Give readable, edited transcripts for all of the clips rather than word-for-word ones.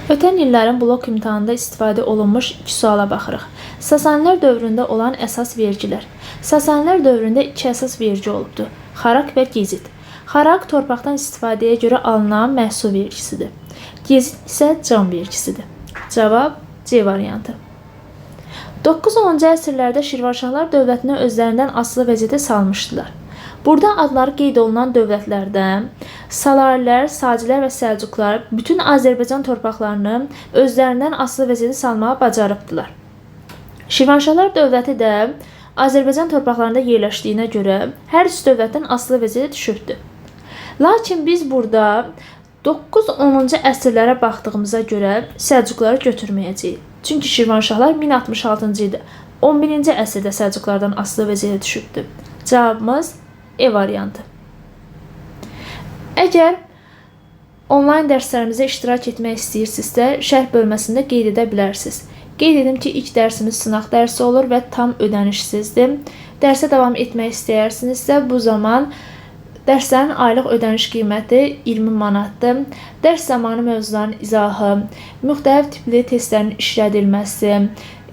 Ötən illərin blok imtahanında istifadə olunmuş iki suala baxırıq. Sasanilər dövründə olan əsas vergilər. Sasanilər dövründə iki əsas vergi olubdur: Xarak və Gezit. Xarak torpaqdan istifadəyə görə alınan məhsul vergisidir. Gezit isə can vergisidir. Cavab C variantı. 9-10-cu əsrlərdə Şirvanşahlar dövlətini özlərindən asılı vəziyyətə salmışdılar. Burada adları qeyd olunan dövlətlərdən Salarilər, Sacilər və Səlcuqlar bütün Azərbaycan torpaqlarını özlərindən asılı vəziyyətə salmağı bacarıbdılar. Şirvanşahlar dövləti də Azərbaycan torpaqlarında yerləşdiyinə görə hər üç dövlətdən asılı vəziyyətə düşübdür. Lakin biz burada 9-10-cu əsrlərə baxdığımıza görə Səlcuqları götürməyəcəyik. Çünki Şirvanşahlar 1066-cı ildə 11-ci əsrdə Səlcuqlardan asılı vəziyyətə düşübdür. Cavabımız E variantı. Əgər onlayn dərslərimizdə iştirak etmək istəyirsinizsə, şərh bölməsində qeyd edə bilərsiniz. Qeyd edim ki, ilk dərsimiz sınaq dərsi olur və tam ödənişsizdir. Dərsə davam etmək istəyərsinizsə, bu zaman dərslərin aylıq ödəniş qiyməti 20 manatdır. Dərs zamanı mövzuların izahı, müxtəlif tipli testlərin işlədilməsi,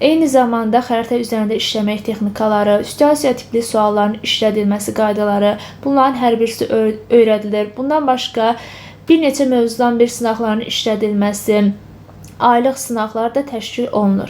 eyni zamanda xəritə üzərində işləmək texnikaları, situasiya tipli sualların işlədilməsi qaydaları, bunların hər birisi öyrədilir. Bundan başqa bir neçə mövzudan bir sınaqların işlədilməsi, aylıq sınaqlar da təşkil olunur.